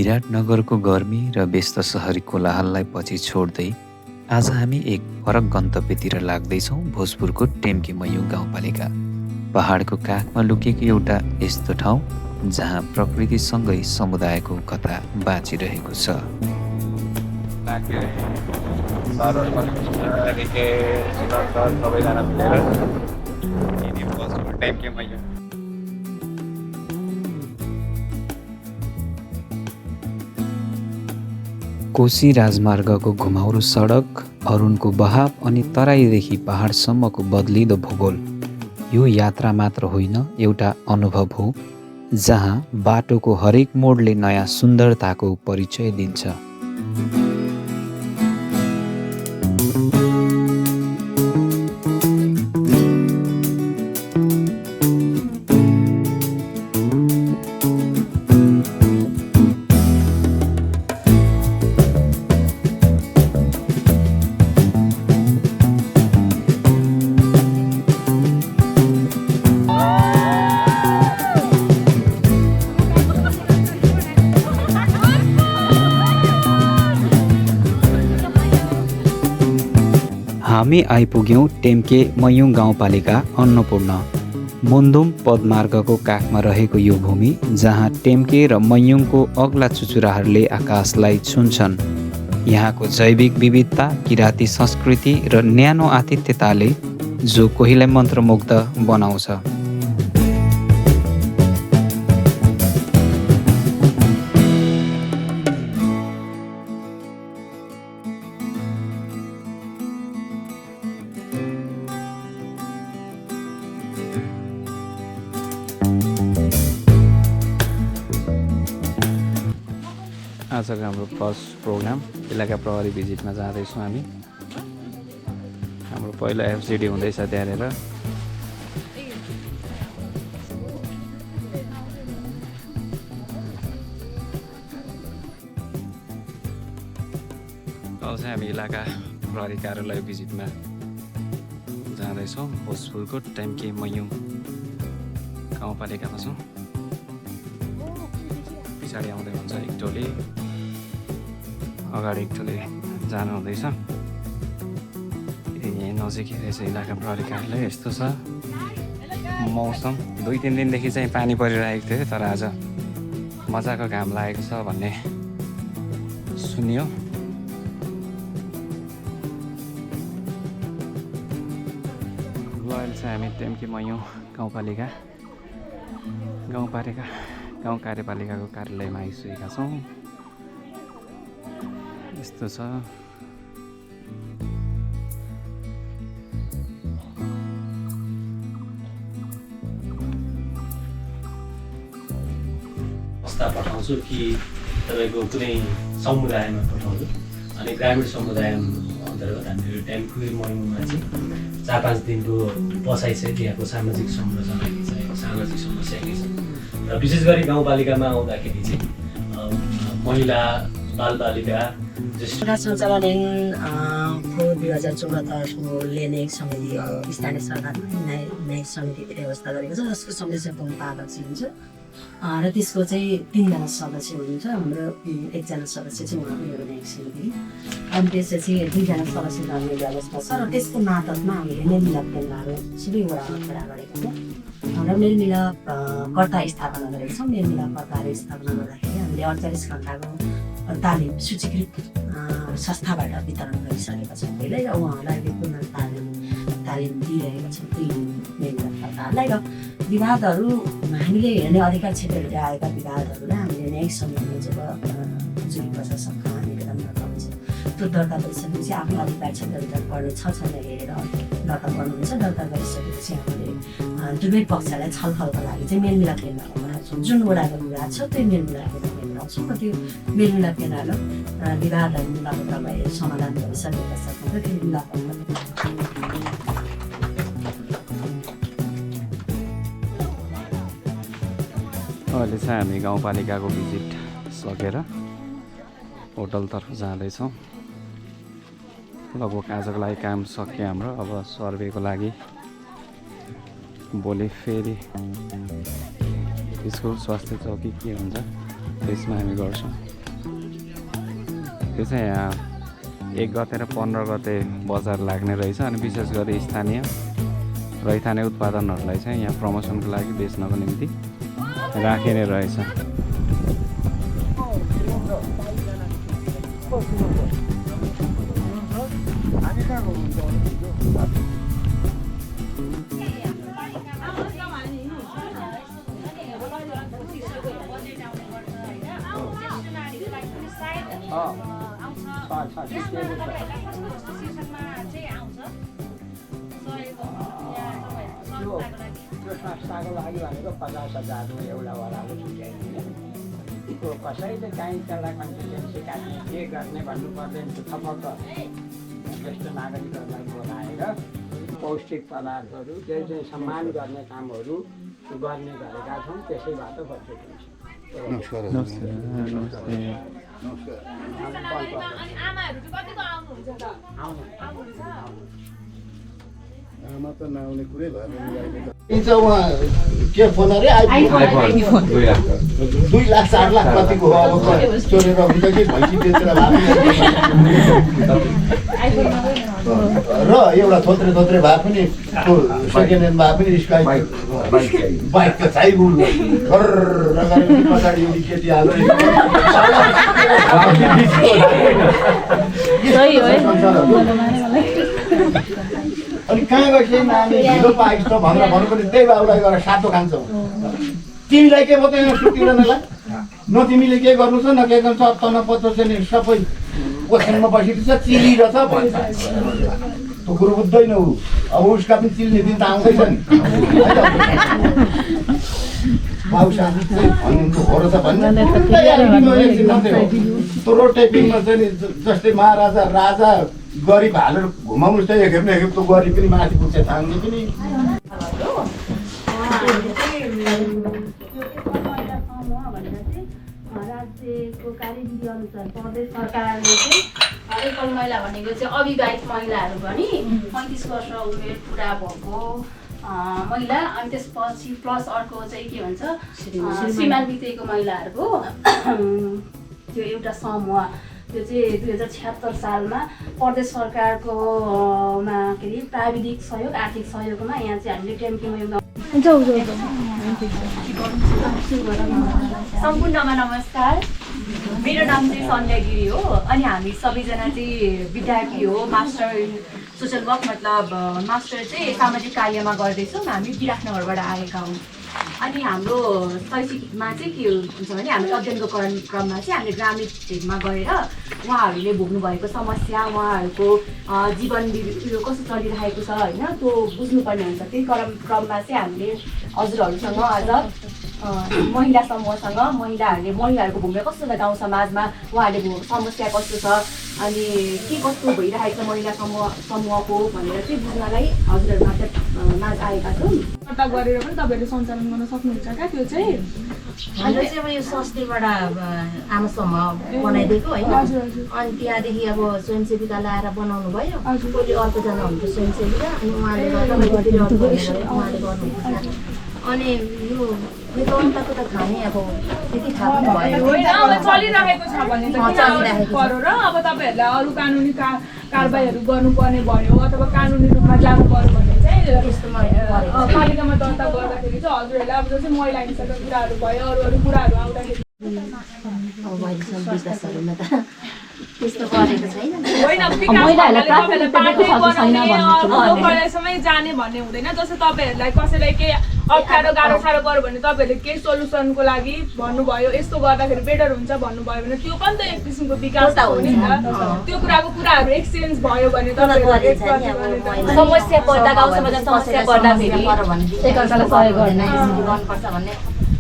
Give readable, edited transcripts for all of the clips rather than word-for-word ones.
विराटनगरको गर्मी र व्यस्त सहरी कोलाहललाई पछि छोड्दै आज हामी एक फरक गन्तव्यतिर लाग्दैछौँ। भोजपुरको टेम्के मयौं गाउँपालिका पहाडको काखमा लुकेको एउटा यस्तो ठाउँ जहाँ प्रकृतिसँगै समुदायको कथा बाँचिरहेको छ। कोशी राजमार्गको घुमाउरो सडक, अरुणको बहाव अनि तराईदेखि पहाडसम्मको बदलिदो भूगोल यो यात्रा मात्र होइन, एउटा अनुभव हो जहाँ बाटोको हरेक मोडले नयाँ सुन्दरताको परिचय दिन्छ। हामी आइपुग्यौँ टेम्के मयौं गाउँपालिका अन्नपूर्ण मुन्धुम पदमार्गको काखमा रहेको यो भूमि जहाँ टेम्के र मयौंको अग्ला चुचुराहरूले आकाशलाई छुन्छन्। यहाँको जैविक विविधता, किराँती संस्कृति र न्यानो आतिथ्यताले जो कोहीलाई मन्त्रमुग्ध बनाउँछ। आजको हाम्रो फर्स्ट प्रोग्राम इलाका प्रहरी भिजिटमा जाँदैछौँ हामी। हाम्रो पहिलो एफसिडी हुँदैछ त्यहाँनिर। अब चाहिँ हामी इलाका प्रहरी कार्यालय भिजिटमा जाँदैछौँ। भोजपुरको टेम्के मयौं गाउँपालिकामा छौँ। पछाडि आउँदै हुन्छ एक टोली, अगाडि एक टोली जानु हुँदैछ। यहीँ नजिकै रहेछ इलाका प्रहरी कार्यालय। यस्तो छ मौसम। 2-3 दिनदेखि चाहिँ पानी परिरहेको थियो, तर आज मजाको घाम लागेको छ भन्ने सुनियो। अहिले चाहिँ हामी टेम्के मयौं गाउँ कार्यपालिकाको कार्यालयमा आइसकेका छौँ। यस्तो छ। प्रस्ताव पठाउँछु कि तपाईँको कुनै समुदायमा पठाउँछु। अनि ग्रामीण समुदाय अन्तर्गत हामीले टेम्के मयौंमा चाहिँ 4-5 दिनको बसाइ चाहिँ दिएको सामाजिक संरचना के छ, सामाजिक समस्या के छ र विशेष गरी गाउँपालिकामा आउँदाखेरि चाहिँ महिला बालबालिका सञ्चालन ऐन 2074 को ल्याउने समिति हो। स्थानीय सरकारमा न्यायिक समितिको व्यवस्था गरेको छ, जसको सदस्य उपाध्यक्ष हुन्छ र त्यसको चाहिँ 3जना सदस्य हुनुहुन्छ। हाम्रो 1जना सदस्य चाहिँ उहाँको एउटा न्यायिक समिति, अनि त्यसपछि 2जना सदस्य रहने व्यवस्था छ। र त्यसको मातहतमा हामीले मेलमिलाप केन्द्रहरू सबै वडामा खडा गरेको छौँ र मेलमिलाप कर्ता स्थापना गरेको छौँ। मेलमिलाप कर्ताहरू स्थापना गर्दाखेरि हामीले 48 घन्टाको तालिम सूचीकृत संस्थाबाट वितरण गरिसकेका छौँ पहिल्यै, र उहाँहरूलाई पूर्ण तालिम दिइरहेका छौँ ती मेलमिलापकर्ताहरूलाई। र विवादहरू हामीले हेर्ने अधिकार क्षेत्रबाट आएका विवादहरूलाई हामीले न्यायिक समितिमा जब जुरी प्रशासनका निवेदन गर्दा हुन्छ, त्यो दर्ता गरिसकेपछि आफ्नो अधिकार क्षेत्रभित्र पर्ने छ छैन हेरेर दर्ता गर्नुहुन्छ। दर्ता गरिसकेपछि हामीले दुवै पक्षलाई छलफलका लागि चाहिँ मेलमिलाप केन्द्रमा बनाउँछौँ। जुन वडाको विवाद छ त्यो मेलमिलाप केन्द्रमा बनाउँछौँ र त्यो मेलमिलाप केन्द्रले विवादहरू मिलापत्रलाई समाधान गरिसके पश्चात मात्रै त्यो मिलापत्र। अहिले चाहिँ हामी गाउँपालिकाको भिजिट सकेर होटलतर्फ जाँदैछौँ। लगभग आजको लागि काम सक्यो हाम्रो। अब सर्वेको लागि भोलि फेरि स्कुल स्वास्थ्य चौकी के हुन्छ त्यसमा हामी गर्छौँ। त्यो चाहिँ यहाँ 1 गते र 15 गते बजार लाग्ने रहेछ अनि विशेष गरी स्थानीय रैथाने उत्पादनहरूलाई चाहिँ यहाँ प्रमोसनको लागि बेच्नको निम्ति राखिने रहेछ। संस्थाको लागि भनेको 50,000 एउटा वालाको छुट्याइदिने त्यो कसैले चाहिँ त्यसलाई कन्सिस्टेन्सी काट्ने के गर्ने भन्नु पर्दैन। थपक्क ज्येष्ठ नागरिकहरूलाई बोलाएर पौष्टिक पदार्थहरू चाहिँ सम्मान गर्ने कामहरू गर्ने गरेका छौँ। त्यसैबाट बजेट हुन्छ। आमा त नआउने कुरै भएन। उहाँ के फोन अरे आइफोन 2 लाख 4 लाख कतिको हो अब चोरेर हुन्छ कि भैँसी बेचेर र एउटा थोत्रे भए पनि सेकेन्ड ह्यान्ड भए पनि स्काई बाइक त चाहियो पछाडि एउटी केटी हाल्यो। अनि कहाँ गएपछि नानी ढिलो पाएछ भनेर भन्नु पनि त्यही बाउलाई गएर सातो खान्छौ। तिमीलाई के बतायो सुतिरहनलाई न तिमीले के गर्नु छ न के गर्नु छ तन पत्तो छ नि सबै ओछ्यानमा बसिरहेछ चिलिरहेछ भन्छ। त्यो कुरो बुझ्दैन ऊ। अब उसका पनि चिल्ने दिन त आउँदैछ नि। बाउ साथी चाहिँ भन्नु हो र त भन्नु त्यो टेपिङमा चाहिँ नि जस्तै महाराजा राजा गरिब हालेर घुमाउनु चाहिँ एकखेप न एकखेप त्यो गरिब पनि माथि पुग्छ थाङ्ने पनि। राज्यको कार्यविधि अनुसार प्रदेश सरकारले चाहिँ एकल महिला भनेको चाहिँ अविवाहित महिलाहरू पनि 35 वर्ष उमेर पुरा भएको महिला अनि त्यसपछि प्लस अर्को चाहिँ के भन्छ श्रीमान बितेको महिलाहरूको त्यो एउटा समूह त्यो चाहिँ 2076 सालमा प्रदेश सरकारको मा के अरे प्राविधिक सहयोग आर्थिक सहयोगमा यहाँ चाहिँ हामीले टेम्कीमा सम्पूर्णमा नमस्कार। मेरो नाम चाहिँ सन्ध्या गिरी हो अनि हामी सबैजना चाहिँ विद्यार्थी हो। मास्टर सोसल वर्क मतलब मास्टर चाहिँ सामाजिक कार्यमा गर्दैछौँ। हामी विराटनगरबाट आएका हौँ। अनि हाम्रो शैक्षिकमा चाहिँ के हुन्छ भने हाम्रो अध्ययनको क्रममा चाहिँ हामीले ग्रामीण क्षेत्रमा गएर उहाँहरूले भोग्नु भएको समस्या उहाँहरूको जीवन कस्तो चलिरहेको छ होइन त्यो बुझ्नुपर्ने हुन्छ। त्यही क्रममा चाहिँ हामीले हजुरहरूसँग आज महिला समूहसँग महिलाहरूको भूमिका कस्तो छ गाउँ समाजमा उहाँहरूले समस्या कस्तो छ अनि के कस्तो भइरहेको छ महिला समूहको भनेर चाहिँ बुझ्नलाई हजुरहरूमा आएका छौँ। दर्ता गरेर पनि तपाईँहरूले सञ्चालन गर्न सक्नुहुन्छ क्या? त्यो चाहिँ हाम्रो चाहिँ अब यो संस्थाबाट आमा समूह बनाइदिएको होइन। अनि त्यहाँदेखि अब स्वयंसेविका ल्याएर बनाउनु भयो। पहिले अर्कोजना हुन्छ स्वयंसेविका अनि उहाँले गर्नुहुन्छ। अनि यो अन्तको त खाने अब त्यति थाहा पनि भयो होइन। अब चलिरहेको छ भने त पऱ्यो र अब तपाईँहरूलाई अरू कानुनी कारबाहीहरू गर्नुपर्ने भयो अथवा कानुनी रूपमा जानु पर्यो भने चाहिँ पालिकामा दर्ता गर्दाखेरि चाहिँ हजुरहरूलाई अब जस्तै महिला हिंसाका कुराहरू भयो अरू कुराहरू आउँदाखेरि त्यस्तो गरेको छैन। होइन जाने भन्ने हुँदैन। जस्तै तपाईँहरूलाई कसैलाई केही अप्ठ्यारो गाह्रो साह्रो गर्यो भने तपाईँहरूले केही सोल्युसनको लागि भन्नुभयो यस्तो गर्दाखेरि बेटर हुन्छ भन्नुभयो भने त्यो पनि त एक किसिमको विकास हो नि त। त्यो कुराहरू एक्सचेन्ज भयो भने समस्या पर्दा गाउँ समाजमा समस्या पर्दाखेरि एकअर्कालाई सहयोग गर्नुपर्छ भन्ने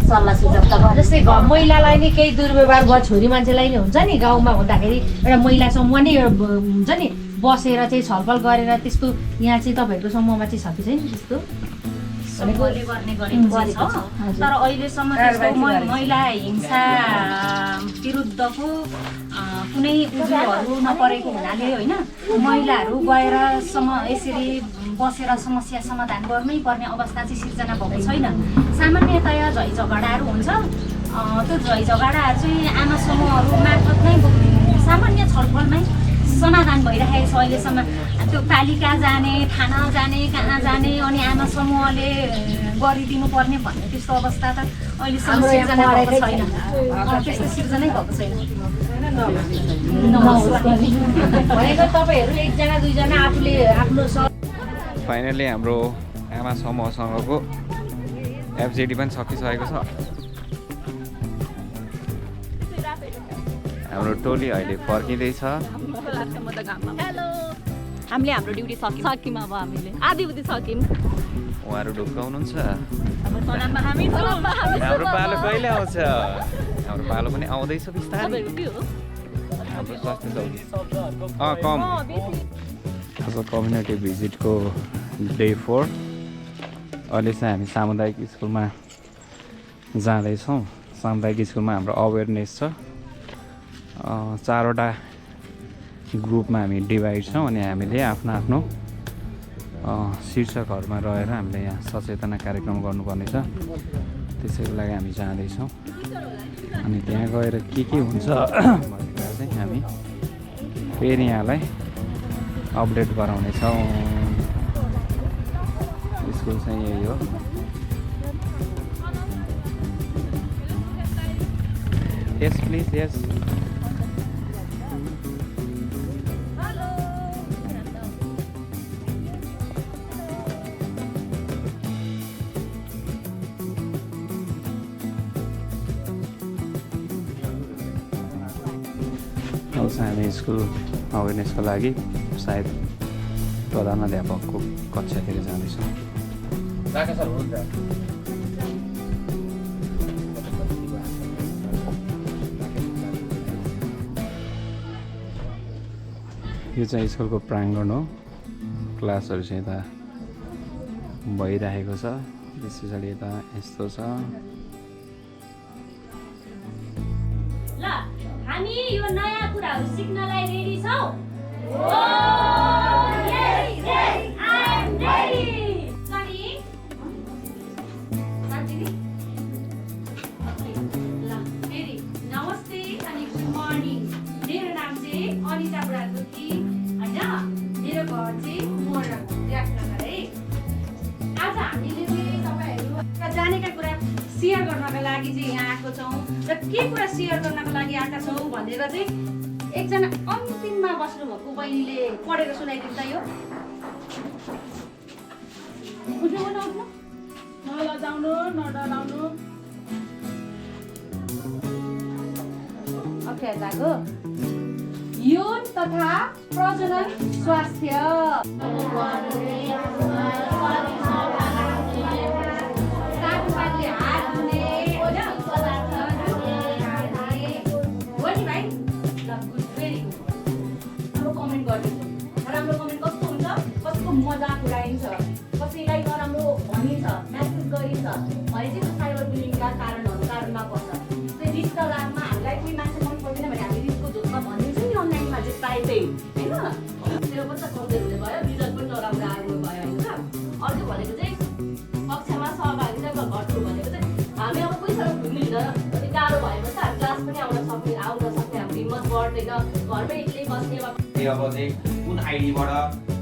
सल्लाह सुझाव त जस्तै महिलालाई नै केही दुर्व्यवहार भयो छोरी मान्छेलाई नै हुन्छ नि गाउँमा हुँदाखेरि एउटा महिला समूह नै हुन्छ नि बसेर चाहिँ छलफल गरेर त्यस्तो यहाँ चाहिँ तपाईँहरूको समूहमा चाहिँ छ कि छैन त्यस्तो समूहले गर्ने गरेको छ। तर अहिलेसम्म त्यस्तो महिला हिंसा विरुद्धको कुनै उजुरहरू नपरेको हुनाले होइन महिलाहरू गएर यसरी बसेर समस्या समाधान गर्नै पर्ने अवस्था चाहिँ सिर्जना भएको छैन। सामान्यतया झै झगडाहरू हुन्छ त्यो झैझगडाहरू चाहिँ आमा समूहहरू मार्फत नै सामान्य छलफलमै समाधान भइरहेको छ अहिलेसम्म। त्यो पालिका जाने, थाना जाने, कहाँ जाने, अनि आमा समूहले गरिदिनु पर्ने भन्ने त्यस्तो अवस्था त अहिलेसम्म सिर्जना भएको छैन। त्यस्तो सिर्जनै भएको छैन। भनेको तपाईँहरू एकजना दुईजना आफूले आफ्नो फाइनली हाम्रो आमा समूहसँगको एफजेडी पनि सकिसकेको छ। हाम्रो टोली अहिले फर्किँदैछ। हामीले हाम्रो ड्युटी सक्यौँ। अब हामीले आधी उधी सक्यौँ। उहाँहरू ढुक्क हुनुहुन्छ। हाम्रो पालो कहिले आउँछ? हाम्रो पालो पनि आउँदैछ बिस्तारै। हाम्रो स्वास्थ्य चौकी कम। अब कम्युनिटी भिजिटको डे 4 अहिले चाहिँ हामी सामुदायिक स्कुलमा जाँदैछौँ। सामुदायिक स्कुलमा हाम्रो अवेरनेस छ। 4वटा ग्रुपमा हामी डिभाइड छौँ अनि हामीले आफ्नो आफ्नो शीर्षकहरूमा रहेर हामीले यहाँ सचेतना कार्यक्रम गर्नुपर्नेछ। त्यसैको लागि हामी जाँदैछौँ अनि त्यहाँ गएर के हुन्छ भनेर चाहिँ हामी फेरि यहाँलाई अपडेट गराउनेछौँ। स्कुल चाहिँ यही हो। यस प्लिज यस। हामी स्कुल अवेरनेसको लागि सायद प्रधानाध्यापकको कक्षातिर जाँदैछौँ। यो चाहिँ स्कुलको प्राङ्गण हो। क्लासहरू चाहिँ यता भइरहेको छ। त्यस पछाडि यता यस्तो छ। हामी यो नयाँ कुराहरू सिक्नलाई रेडी छौँ। नमस्ते अनि गुड मर्निङ। मेरो नाम चाहिँ अनिता बुढाथोकी होइन। मेरो घर चाहिँ मोरनगर है। आज हामीले चाहिँ तपाईँहरू जानेका कुरा सेयर गर्नका लागि चाहिँ यहाँ आएको छौँ र के कुरा सेयर गर्नको लागि आएका छौँ भनेर चाहिँ एकजना अन्तिममा बस्नुभएको बहिनीले पढेर सुनाइदिन्छ। यो नलजाउनु नडराउनु। अख्याजाको यौन तथा प्रजनन स्वास्थ्य राम्रो कमेन्ट कस्तो हुन्छ, कसको मजाक उडाइन्छ, कसैलाई नराम्रो भनिन्छ, म्यासेज गरिन्छ भने चाहिँ साइबर बुलिङका कारणमा पर्छ। त्यो रिसका रागमा हामीलाई कोही मान्छे मन पर्दैन भने हामी रिसको झोकमा भनिदिन्छौँ नि अनलाइनमा चाहिँ प्रायः त्यही होइन। त्यो पनि त कमजोर हुने भयो, रिजल्ट पनि नराम्रो आएको भयो होइन। अर्को भनेको चाहिँ कक्षामा सहभागिता घट्नु भनेको चाहिँ हामी अब कोहीसँग घुम्लिँदैन। अलिक गाह्रो भएपछि हामी क्लास पनि आउन सक्ने हाम्रो हिम्मत बढ्दैन। घरमै एक्लै बस्ने अब चाहिँ कुन आइडीबाट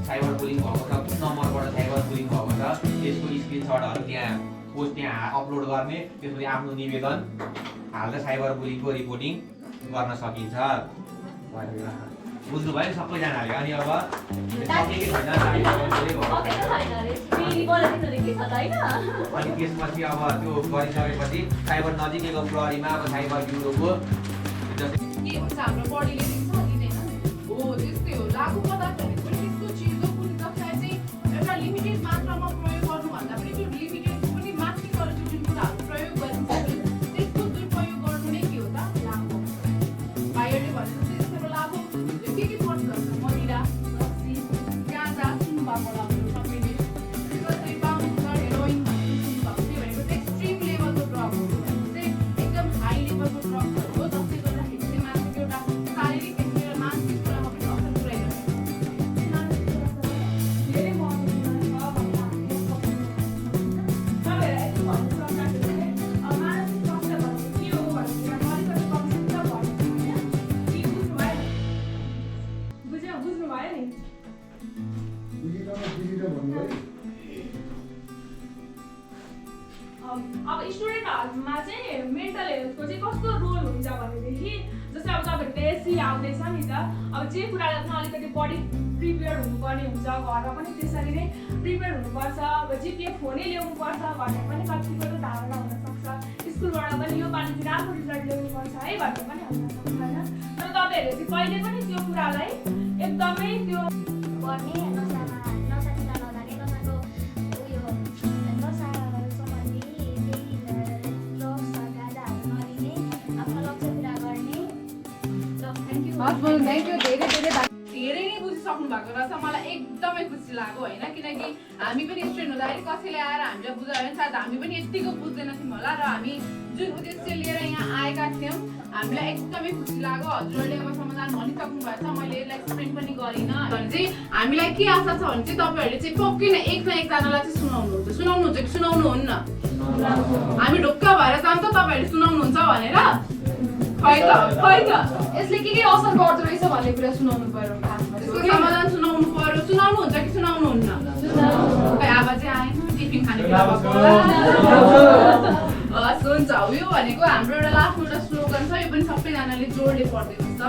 साइबर बुलिङ भएको छ, कुन नम्बरबाट साइबर बुलिङ भएको छ, त्यसको स्क्रिनसटहरू त्यहाँ पोस्ट त्यहाँ अपलोड गर्ने, त्यसपछि आफ्नो निवेदन हाल्दा साइबर बुलिङको रिपोर्टिङ गर्न सकिन्छ। बुझ्नु भयो सबैजनाले। अनि अब अनि त्यसपछि अब त्यो गरिसकेपछि साइबर नजिकैको प्रहरीमा अब साइबर ब्युरोको के हुन्छ हाम्रो बडीले दिन्छ दिँदैन हो त्यस्तै हो। लागु पदार्थ भनेको पनि त्यस्तो चिज हो कुनै कक्षामा चाहिँ एउटा लिमिटेड मात्रामा प्रयोग गर्नुभन्दा पनि त्यो लिमिटेडको पनि माथि गरेर जुन कुराहरू प्रयोग गरिन्छ त्यसको दुरुपयोग गर्नु नै के हो त लागु। बाहिरले भनेको चाहिँ यस्तो लागु के पर्छ मदिरा रक्सी गाँजा सुन्नुभएको होला सबैले। त्यसपछि पाउडर हेरोइन सुन्नुभएको त्यो भनेको चाहिँ एक्सट्रिम लेभलको ड्रग हो। चाहिँ एकदम हाई लेभलको ड्रग्सहरू हो जसले गर्दाखेरि चाहिँ मान्छेको एउटा शारीरिक अब स्टुडेन्टहरूमा चाहिँ मेन्टल हेल्थको चाहिँ कस्तो रोल हुन्छ भनेदेखि जस्तै अब तपाईँहरूले एससी आउँदैछ नि त अब जे कुरालाई चाहिँ अलिकति बढी प्रिपेयर हुनुपर्ने हुन्छ घरमा पनि त्यसरी नै प्रिपेयर हुनुपर्छ अब जिपिए फोनै ल्याउनुपर्छ भन्ने पनि कतिको त धारणा हुनसक्छ स्कुलबाट पनि यो पालि चाहिँ राम्रो रिजल्ट ल्याउनुपर्छ है भन्ने पनि हुनसक्छ होइन तर तपाईँहरूले चाहिँ कहिले पनि त्यो कुरालाई एकदमै त्यो गर्ने नसातिर नजाने नसाको उयो नसा सम्बन्धी केही ड्रग्स गाजाहरू नलिने आफ्नो लक्ष्य पुरा गर्ने धेरै नै बुझिसक्नु भएको रहेछ मलाई एकदमै खुसी लाग्यो होइन किनकि हामी पनि स्टुडेन्ट हुँदाखेरि कसैले आएर हामीलाई बुझायो भने सायद हामी पनि यतिको बुझ्दैन थियौँ होला र हामी जुन उद्देश्य लिएर यहाँ आएका थियौँ हामीलाई एकदमै खुसी लाग्यो हजुरहरूले अब समाधान भनिसक्नु भएको छ मैले यसलाई एक्सप्लेन पनि गरिनँ भने चाहिँ हामीलाई के आशा छ भने चाहिँ तपाईँहरूले चाहिँ पक्कै नै एकजनालाई चाहिँ सुनाउनुहुन्छ कि सुनाउनुहुन्न हामी ढुक्क भएर जान्छ तपाईँहरूले सुनाउनुहुन्छ भनेर खै त यसले के असर गर्दो रहेछ भन्ने कुरा सुनाउनु पर्यो त्यसको समाधान सुनाउनु पर्यो सुनाउनुहुन्छ कि सुनाउनुहुन्न खै अब चाहिँ आएन टिफिन खाने बेला हुन्छ यो भनेको हाम्रो एउटा लास्टमा एउटा स्लोगन छ यो पनि सबैजनाले जोडले पढिदिनुहोस् त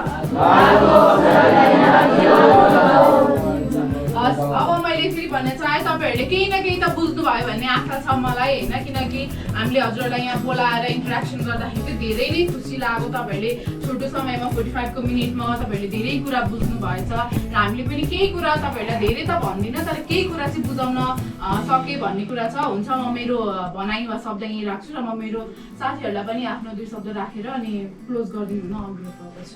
अब मैले फेरि भन्न चाहे तपाईँहरूले केही न केही त बुझ्नुभयो भन्ने आशा छ मलाई होइन किनकि हामीले हजुरहरूलाई यहाँ बोलाएर इन्टरेक्सन गर्दाखेरि चाहिँ धेरै नै खुसी लाग्यो तपाईँहरूले छोटो समयमा 45 मिनटमा तपाईँहरूले धेरै कुरा बुझ्नु भएछ र हामीले पनि केही कुरा तपाईँहरूलाई धेरै त भन्दिनँ तर केही कुरा चाहिँ बुझाउन सके भन्ने कुरा छ हुन्छ म मेरो भनाइ वा शब्द यहीँ राख्छु र म मेरो साथीहरूलाई पनि आफ्नो 2 शब्द राखेर अनि क्लोज गरिदिनु हुन अनुरोध गर्दछु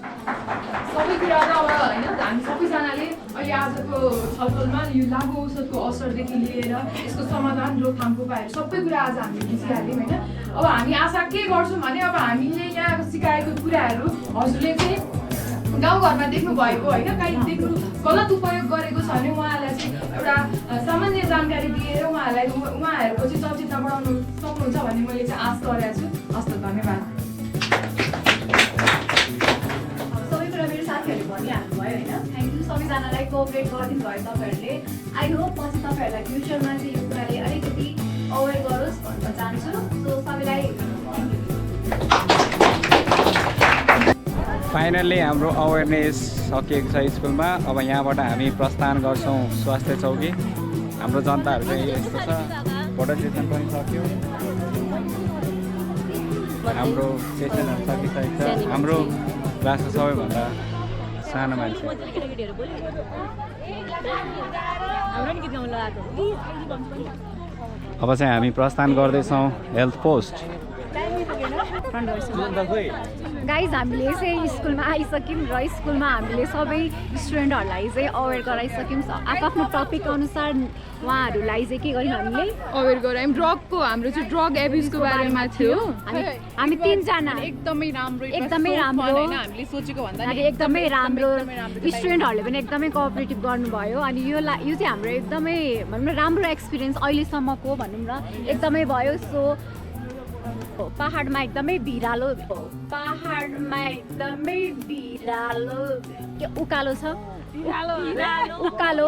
सबै कुरा त अब होइन हामी सबैजनाले अहिले आजको छलफलमा यो लागु औषधको असरदेखि लिएर यसको समाधान रोकथामको उपायहरू सबै कुरा आज हामीले बुझिहाल्यौँ होइन अब हामी आशा के गर्छौँ भने अब हामीले यहाँ सिकाएको कुराहरू हजुरले चाहिँ गाउँघरमा देख्नु भएको होइन काहीँ देख्नु गलत उपयोग गरेको छ भने उहाँहरूलाई चाहिँ एउटा सामान्य जानकारी दिएर उहाँहरूको चाहिँ सचेतना बढाउनु सक्नुहुन्छ भन्ने मैले चाहिँ आश गरेको छु हस्त धन्यवाद सबै कुरा मेरो साथीहरूले भनिहाल्नु भयो होइन थ्याङ्क यू सबैजनालाई कोअपरेट गरिदिनु भयो तपाईँहरूले आई होप पछि तपाईँहरूलाई फ्युचरमा चाहिँ यो कुराले अलिकति अवेर गरोस् भन्न चाहन्छु सो सबैलाई फाइनल्ली हाम्रो अवेरनेस सकिएको छ स्कुलमा अब यहाँबाट हामी प्रस्थान गर्छौँ स्वास्थ्य चौकी हाम्रो जनताहरू चाहिँ यस्तो छ फोटो सेसन पनि सक्यो हाम्रो सेसनहरू सकिसकेको छ हाम्रो क्लासको सबैभन्दा सानो मान्छे अब चाहिँ हामी प्रस्थान गर्दैछौँ हेल्थ पोस्ट गाइज हामीले चाहिँ स्कुलमा आइसक्यौँ र स्कुलमा हामीले सबै स्टुडेन्टहरूलाई चाहिँ अवेर गराइसक्यौँ आफ्नो टपिक अनुसार उहाँहरूलाई चाहिँ के गर्यौँ हामीले अवेर गरायौँ ड्रगको हाम्रो चाहिँ ड्रग एब्युजको बारेमा थियो हामी 3 जना एकदमै राम्रो होइन हामीले सोचेको भन्दा एकदमै राम्रो स्टुडेन्टहरूले पनि एकदमै कोअपरेटिभ गर्नुभयो अनि यो चाहिँ हाम्रो एकदमै भनौँ न राम्रो एक्सपिरियन्स अहिलेसम्मको भनौँ न एकदमै भयो सो पहाडमा एकदमै भिरालो उकालो छ उकालो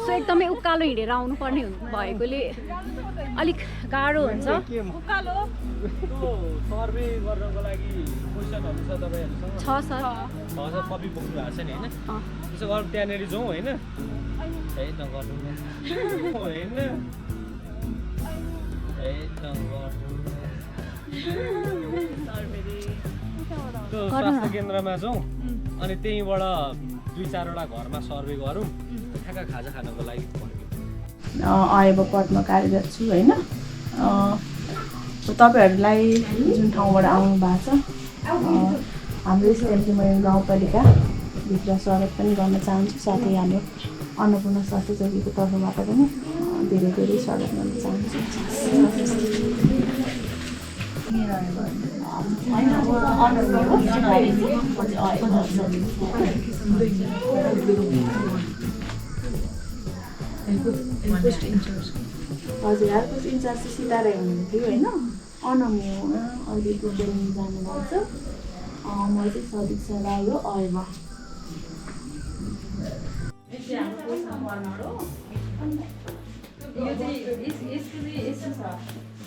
सो एकदमै उकालो हिँडेर आउनुपर्ने भएकोले अलिक गाह्रो हुन्छ सर्वे गर्नको लागि क्वेसनहरु छ तपाईहरुसँग छ सर कपी बोक्नु भएको छ नि हैन त्यसो गरौँ त्यहाँनेरि जाउँ हैन है त गर्नु हैन है त गर्नु स्वास्थ्य केन्द्रमा जाउँ अनि त्यहीँबाट 2-4 वटा घरमा सर्वे गरौँ ठ्याक्क खाजा खानको लागि आएब पदमा कार्यरत छु हैन तपाईहरुलाई जुन ठाउँबाट आउनु भएको छ हाम्रो टेम्केमयू गाउँपालिका भित्र स्वागत पनि गर्न चाहन्छु साथै हाम्रो अन्नपूर्ण स्वास्थ्य चौकीको तर्फबाट पनि धेरै धेरै स्वागत गर्न चाहन्छु हजुर हेल्थ इन्चार्ज चाहिँ सितारा हुनुहुन्थ्यो होइन अनम्य अहिले ट्रेनिङ जानुभएको छ म चाहिँ सदीक्षा राई हो अयमा यो चाहिँ यस्तो छ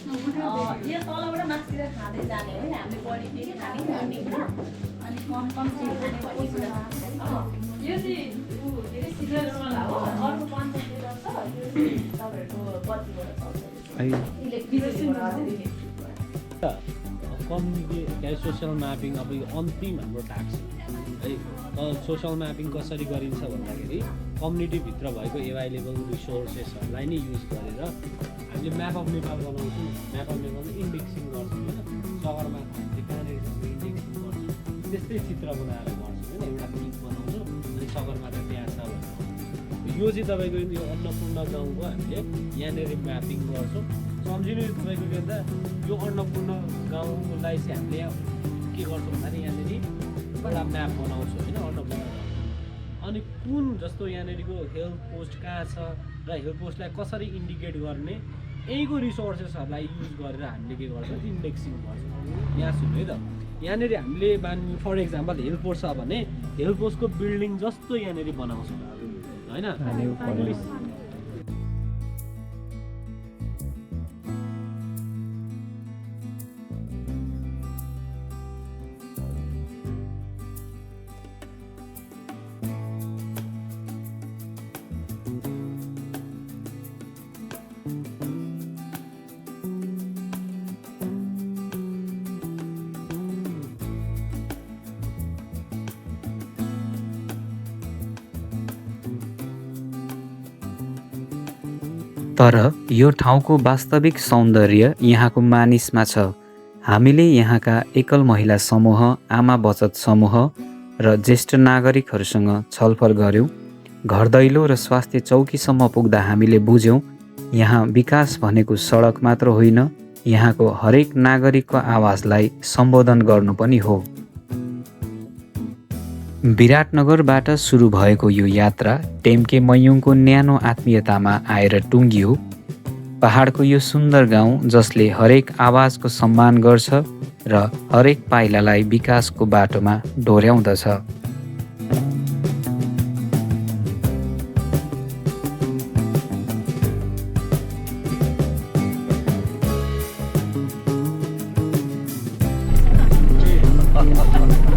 यो तलबाट माथितिर खाँदै जाने हो हामीले बढी के खाने अनि कम कम चिज खाने भन्ने कुरा यो चाहिँ धेरै सिजनल हो अर्को पञ्चायतले गर्छ यो तपाईँहरूको बत्तीबाट चल्छ कम्युनिटी सोसल म्यापिङ अब यो अन्तिम हाम्रो टास्क है। सोसल म्यापिङ कसरी गरिन्छ भन्दाखेरि कम्युनिटीभित्र भएको एभाइलेबल रिसोर्सेसहरूलाई नै युज गरेर हामीले म्याप अफ नेपाल बनाउँछौँ। म्याप अफ नेपाल इन्डेक्सिङ गर्छौँ होइन, सगरमाथा हामीले कहाँनिर इन्डेक्सिङ गर्छौँ, त्यस्तै चित्र बनाएर गर्छौँ होइन। एउटा लिङ्क बनाउँछौँ अनि सगरमाथा त्यहाँ छ भनेर यो चाहिँ तपाईँको यो अन्नपूर्ण गाउँको हामीले यहाँनिर म्यापिङ गर्छौँ। सम्झिनु तपाईँको के भन्दा यो अन्नपूर्ण गाउँलाई चाहिँ हामीले के गर्छौँ भन्दाखेरि यहाँनिर एउटा म्याप बनाउँछौँ होइन अन्नपूर्ण गाउँ। अनि कुन जस्तो यहाँनिरको हेल्थ पोस्ट कहाँ छ र हेल्थ पोस्टलाई कसरी इन्डिकेट गर्ने यहीँको रिसोर्सेसहरूलाई युज गरेर हामीले के गर्छौँ इन्डेक्सिङ गर्छौँ। यहाँ सुन्नु है त, यहाँनिर हामीले फर इक्जाम्पल हेल्थ पोस्ट छ भने हेल्थ पोस्टको बिल्डिङ जस्तो यहाँनिर बनाउँछौँ होइन। तर यो ठाउँको वास्तविक सौन्दर्य यहाँको मानिसमा छ। हामीले यहाँका एकल महिला समूह, आमा बचत समूह र ज्येष्ठ नागरिकहरूसँग छलफल गऱ्यौँ। घर दैलो र स्वास्थ्य चौकीसम्म पुग्दा हामीले बुझ्यौँ यहाँ विकास भनेको सडक मात्र होइन, यहाँको हरेक नागरिकको आवाजलाई सम्बोधन गर्नु पनि हो। विराटनगरबाट सुरु भएको यो यात्रा टेम्के मयुङको न्यानो आत्मीयतामा आएर टुङ्गियो। पहाडको यो सुन्दर गाउँ जसले हरेक आवाजको सम्मान गर्छ र हरेक पाइलालाई विकासको बाटोमा डोर्याउँदछ।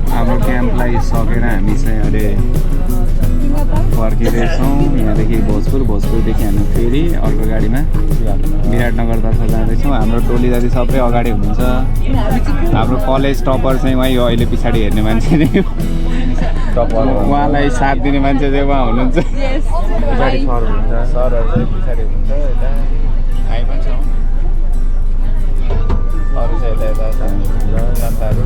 हाम्रो क्याम्पलाई सकेर हामी चाहिँ अहिले फर्किँदैछौँ यहाँदेखि भोजपुरदेखि हामी फेरि अर्को गाडीमा विराटनगरतर्फ जाँदैछौँ। हाम्रो टोली जाति सबै अगाडि हुनुहुन्छ। हाम्रो कलेज टपर चाहिँ वहीँ अहिले पछाडि हेर्ने मान्छे नै उहाँलाई साथ दिने मान्छे चाहिँ उहाँ हुनुहुन्छ। पछाडि सर हुनुहुन्छ, सरहरू चाहिँ पछाडि हुनुहुन्छ। यता हामी पनि छौँ, अरू चाहिँ यता जनताहरू।